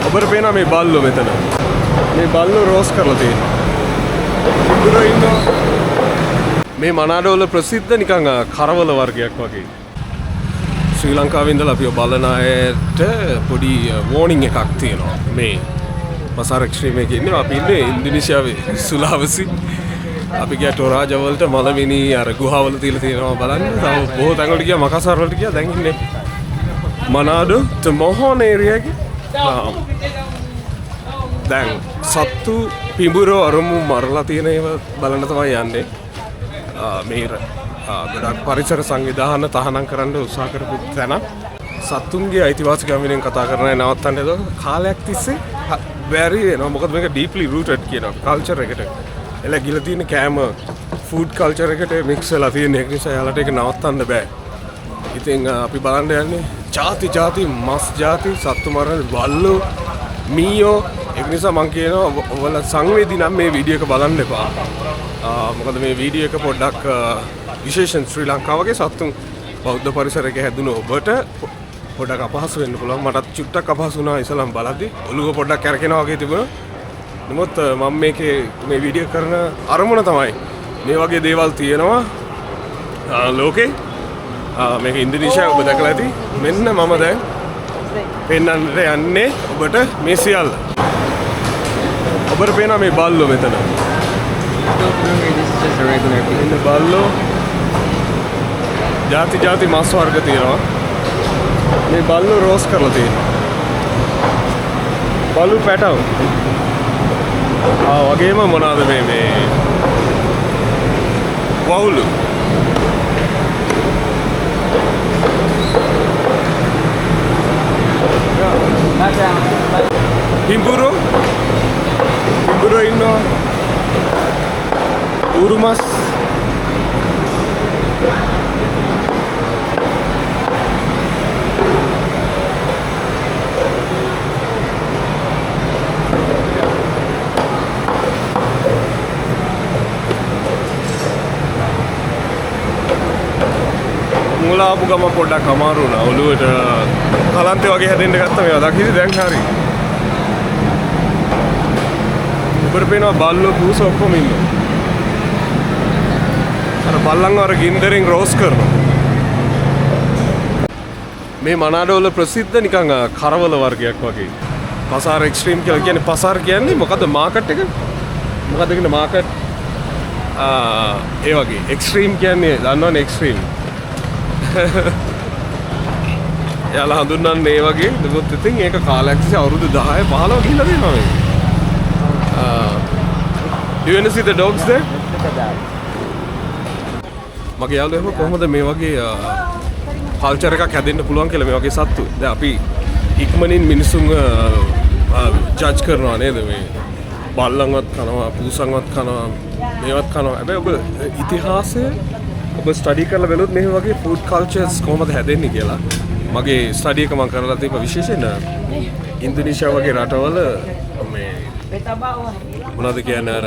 ඔබට පේනවා මේ බල්ලෝ මෙතන. මේ බල්ලෝ රෝස් කරලා තියෙනවා. පිඹුරෝ ඉන්නවා. මේ මනාඩෝ වල ප්‍රසිද්ධ නිකන් කරවල වර්ගයක් වගේ. ශ්‍රී ලංකාවේ ඉඳලා අපිව බලන අයට පොඩි වෝනින් එකක් තියෙනවා. මේ පසාර එක්ස්ට්‍රීම් එකේ ඉන්නේ අපි ඉන්නේ ඉන්දුනීසියාවේ සුලාවසි. අපි ගියා ටොරාජා වලට මලමිනි අර ගුහාවල තියලා තියෙනවා බලන්න. තව බොහෝ තැන් වලට ගියා, මකසාර වලට ගියා. දැන් ඉන්නේ මනාඩෝ තමොහොන් ඒරියා එකේ. දැන් සත්තු පිඹුරෝ අරමු මරලා තියෙන ඒවා බලන්න තමයි යන්නේ. මේ ගොඩක් පරිසර සංවිධාන තහනම් කරන්න උත්සාහ කරපු තැනක්. සත්තුන්ගේ අයිතිවාසිකම් වෙනුවෙන් කතා කරන අය නවත්තන්න හදනවා. කාලයක් තිස්සේ බැරි වෙනවා. මොකද මේක ඩීප්ලි රූටඩ් කියනවා කල්චර් එකට. එලා ගිහලා තියෙන කෑම ෆුඩ් කල්චර් එකට මික්ස් වෙලා තියෙන එක නිසා එයාලට ඒක නවත්තන්න බෑ. ඉතින් අපි බලන්න යන්නේ ජාති ජාති මස් ජාති සත්තු මරන බල්ලෝ මීයෝ. ඒක නිසා මං කියනවා ඔයාලා සංවේදී නම් මේ වීඩියෝ එක බලන්න එපා. මොකද මේ වීඩියෝ එක පොඩ්ඩක් විශේෂයෙන් ශ්‍රී ලංකාව වගේ සත්තුන් බෞද්ධ පරිසරයක හැදුණු ඔබට පොඩ්ඩක් අපහසු වෙන්න පුළුවන්. මටත් චුට්ටක් අපහසු වුණා ඉස්සලම් බලද්දි. ඔළුව පොඩ්ඩක් කැරකෙනවා වගේ තිබුණා. නමුත් මම මේකේ මේ වීඩියෝ කරන අරමුණ තමයි මේ වගේ දේවල් තියෙනවා ලෝකේ. මේක ඉන්දුනීසියාව ඔබ දැකලා ඇති. මෙන්න මම දැන් පෙන්වන්නට යන්නේ ඔබට මේ සියල්ල. ඔබට පේනවා මේ බල්ලෝ මෙතන. This is just a regular pig. මෙන්න බල්ලෝ. ජාති ජාති මස් වර්ග තියෙනවා. මේ බල්ලෝ රෝස් කරලා තියෙනවා. බලු පැටව්. වගේම මොනවාද මේ වවුලු. පිඹුරෝ. පිඹුරෝ ඉන්නවා. ඌරු මස්. මුල ආපු ගමන් පොඩ්ඩක් අමාරු වුණා. ඔළුවට කලන්තේ වගේ හැදෙන්න ගත්තා මේවා. දකිද්දි දැන් හරි. උඩට පේනවා බල්ලෝ පූස ඔක්කොම ඉන්නවා. අර බල්ලන්ව අර ගින්දරෙන් රෝස් කරනවා. මේ මනාඩෝ වල ප්‍රසිද්ධ නිකන් කරවල වර්ගයක් වගේ. පසාර එක්ස්ට්‍රීම් කියලා කියන්නේ පසාර කියන්නේ මොකද්ද මාකට් එක? මොකද්ද කියන්නේ මාකට්? ඒ වගේ. එක්ස්ට්‍රීම් කියන්නේ දන්නවනේ එක්ස්ට්‍රීම්. එයාලා හඳුන්වන්නේ ඒ වගේ. නමුත් ඉතින් ඒක කාලයක් තිස්සේ අවුරුදු 10 15 ගිහිල්ලා තියෙනවා මේක. Do you want to see the dogs there? Let's look at that. මගේ යාළුවෝ එහෙම කොහොමද මේ වගේ කල්චර් එකක් හැදෙන්න පුළුවන් කියලා මේ වගේ සත්තු. දැන් අපි ඉක්මනින් මිනිසුන් ජජ් කරනවා නේද මේ බල්ලන්වත් කනවා, පූසන්වත් කනවා, මේවත් කනවා. හැබැයි ඔබ ඉතිහාසය ඔබ ස්ටඩි කරලා බැලුවොත් මේ වගේ ෆුඩ් කල්චර්ස් කොහොමද හැදෙන්නේ කියලා. මගේ ස්ටඩි එක මම කරලා තිබ්බ විශේෂයෙන් ඉන්දුනීසියාව වගේ රටවල මේ මොනවද කියන්නේ අර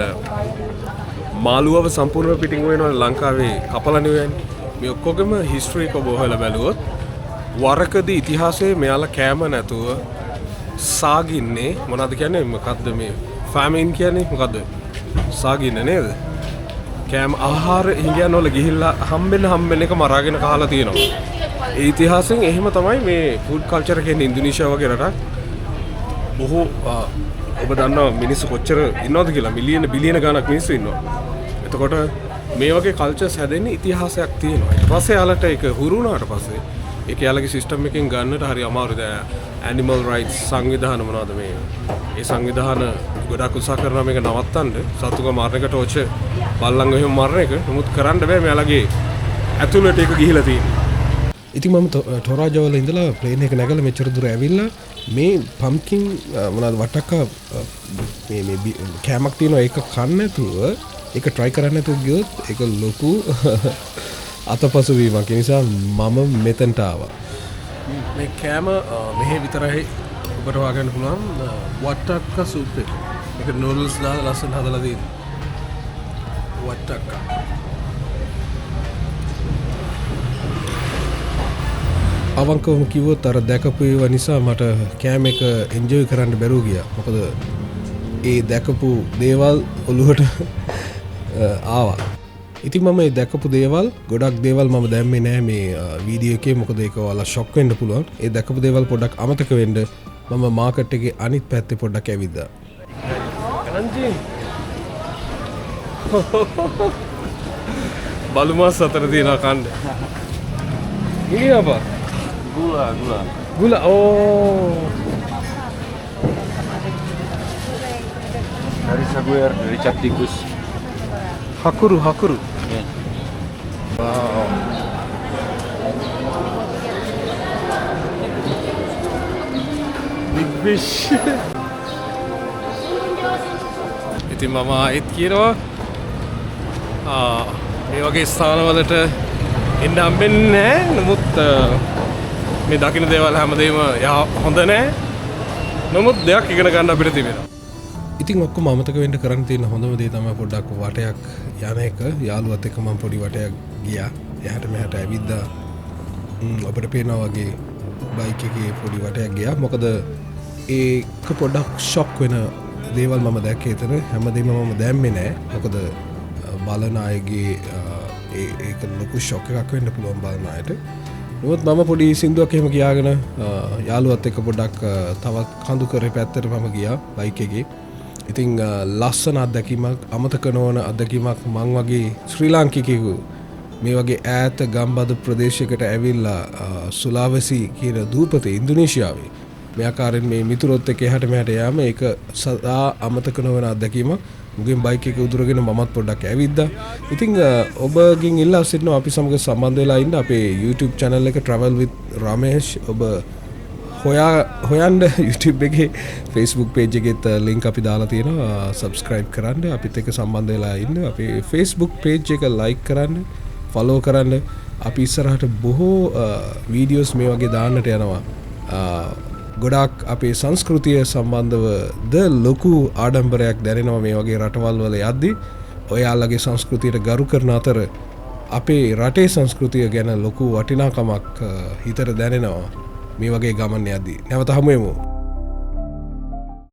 මාළුවව සම්පූර්ණව පිටින් හොයනවා ලංකාවේ කපලනේ හොයන්නේ. මේ ඔක්කොගෙම හිස්ටරි එක ඔබ හොයලා බැලුවොත් වරකදී ඉතිහාසයේ මෙයාලා කෑම නැතුව සාගින්නේ මොනවද කියන්නේ මොකද්ද මේ ෆැමින් කියන්නේ මොකද්ද සාගින්න නේද? කෑම ආහාර හිඟයන් වල ගිහිල්ලා හම්බෙන්න එක මරාගෙන කාලා තියෙනවා. ඒ ඉතිහාසයෙන් එහෙම තමයි මේ ෆුඩ් කල්චර් එක එන්නේ ඉන්දුනීසියාව වගේ රටක්. බොහෝ ඔබ දන්නවා මිනිස්සු කොච්චර ඉන්නවද කියලා මිලියන බිලියන ගාණක් මිනිස්සු ඉන්නවා. එතකොට මේ වගේ කල්චර්ස් හැදෙන්නේ ඉතිහාසයක් තියෙනවා. ඊට පස්සේ යාලට ඒක හුරු වුණාට පස්සේ ඒක යාලගේ සිස්ටම් එකෙන් ගන්නට හරි අමාරුයි. දැන් ඇනිමල් රයිට්ස් සංවිධාන මොනවද මේ? ඒ සංවිධාන ගොඩක් උත්සාහ කරනවා මේක නවත්තන්න. සතුන්ව මරන එක ටෝචර් බල්ලන්ව එහෙම මරන එක. නමුත් කරන්න බෑ මෙයාලගේ ඇතුළට ඒක ගිහිලා තියෙන්නේ. ඉතින් මම ටොරාජා වල ඉඳලා ප්ලේන් එක නැගලා මෙච්චර දුර ඇවිල්ලා මේ පම්කින් මොනවද වටක්ක මේ කෑමක් තියෙනවා ඒක කන්න නැතුව ඒක try කරන්න නැතුව ගියොත් ඒක ලොකු අතපසු වීමක්. ඒ නිසා මම මෙතනට ආවා. මේ කෑම මෙහෙ විතරයි ඔබට හොයාගන්න පුළුවන් වටක්ක සූප් එක. මේක නූඩල්ස් දාලා ලස්සන හදලා තියෙනවා. වටක්ක. අවංකවම කිව්වොත් අර දැකපු ඒවා නිසා මට කෑම එක එන්ජොයි කරන්න බැරුව ගියා. මොකද ඒ දැකපු දේවල් ඔළුවට ආවා. ඉතින් මම ඒ දැකපු දේවල් ගොඩක් දේවල් මම දැම්මේ නෑ මේ වීඩියෝ එකේ. මොකද ඒක ඔයාලා ෂොක් වෙන්න පුළුවන්. ඒ දැකපු දේවල් පොඩ්ඩක් අමතක වෙන්න මම මාකට් එකේ අනිත් පැත්තේ පොඩ්ඩක් ඇවිද්දා. Anjing. බලු මස් අතර තියෙනවා කන්න. Ini apa? Gula, gula. Gula. Oh. Dari saguer, dari cap tikus. Hakuru, hakuru. Yeah. Wow. Big fish. ඉතින් මම ආයෙත් කියනවා මේ වගේ ස්ථානවලට එන්න හම්බෙන්නේ නෑ. නමුත් මේ දකින දේවල් හැමදේම හොඳ නෑ. නමුත් දෙයක් ඉගෙන ගන්න අපිට තිබෙනවා. ඉතින් ඔක්කොම අමතක වෙන්න කරන්න තියෙන හොඳම දේ තමයි පොඩ්ඩක් වටයක් යන එක. යාළුවත් එක්ක මම පොඩි වටයක් ගියා. එහාට මෙහාට ඇවිද්දා. අපිට පේනවා වගේ බයික් එකේ පොඩි වටයක් ගියා. මොකද ඒක පොඩ්ඩක් ෂොක් වෙන දේවල් මම දැක්කේ එතන. හැමදේම මම දැම්මේ නෑ. මොකද බලන අයගේ ඒක ලොකු ෂොක් එකක් වෙන්න පුළුවන් බලන අයට. නමුත් මම පොඩි සින්දුවක් එහෙම කියාගෙන යාළුවත් එක්ක පොඩ්ඩක් තවත් කඳු කරේ පැත්තට මම ගියා බයික් එකේ. ඉතින් ලස්සන අත්දැකීමක්, අමතක නොවන අත්දැකීමක්. මං වගේ ශ්‍රී ලාංකිකයෙකු මේ වගේ ඈත ගම්බද ප්‍රදේශයකට ඇවිල්ලා සුලාවසි කියන දූපතේ ඉන්දුනීසියාවේ මේ ආකාරයෙන් මේ මිතුරොත් එක්ක එහාට මෙහාට යාම ඒක සදා අමතක නොවන අත්දැකීමක්. මුගෙන් බයික් එක උදුරගෙන මමත් පොඩ්ඩක් ඇවිද්දා. ඉතින් ඔබගෙන් ඉල්ලා සිටිනවා අපි සමග සම්බන්ධ වෙලා ඉන්න අපේ YouTube channel එක Travel with Ramesh ඔබ හොයන්න YouTube එකේ Facebook page එකෙත් link අපි දාලා තියෙනවා. Subscribe කරන්න, අපිත් එක්ක සම්බන්ධ වෙලා ඉන්න. අපේ Facebook page එක like කරන්න, follow කරන්න. අපි ඉස්සරහට බොහෝ වීඩියෝස් මේ වගේ දාන්නට යනවා. ගොඩාක් අපේ සංස්කෘතිය සම්බන්ධව ද ලොකු ආඩම්බරයක් දැනෙනවා මේ වගේ රටවල් වල යද්දි. ඔයාලගේ සංස්කෘතියට ගරු කරන අතර අපේ රටේ සංස්කෘතිය ගැන ලොකු වටිනාකමක් හිතට දැනෙනවා මේ වගේ ගමන් යද්දි. නැවත හමු වෙමු.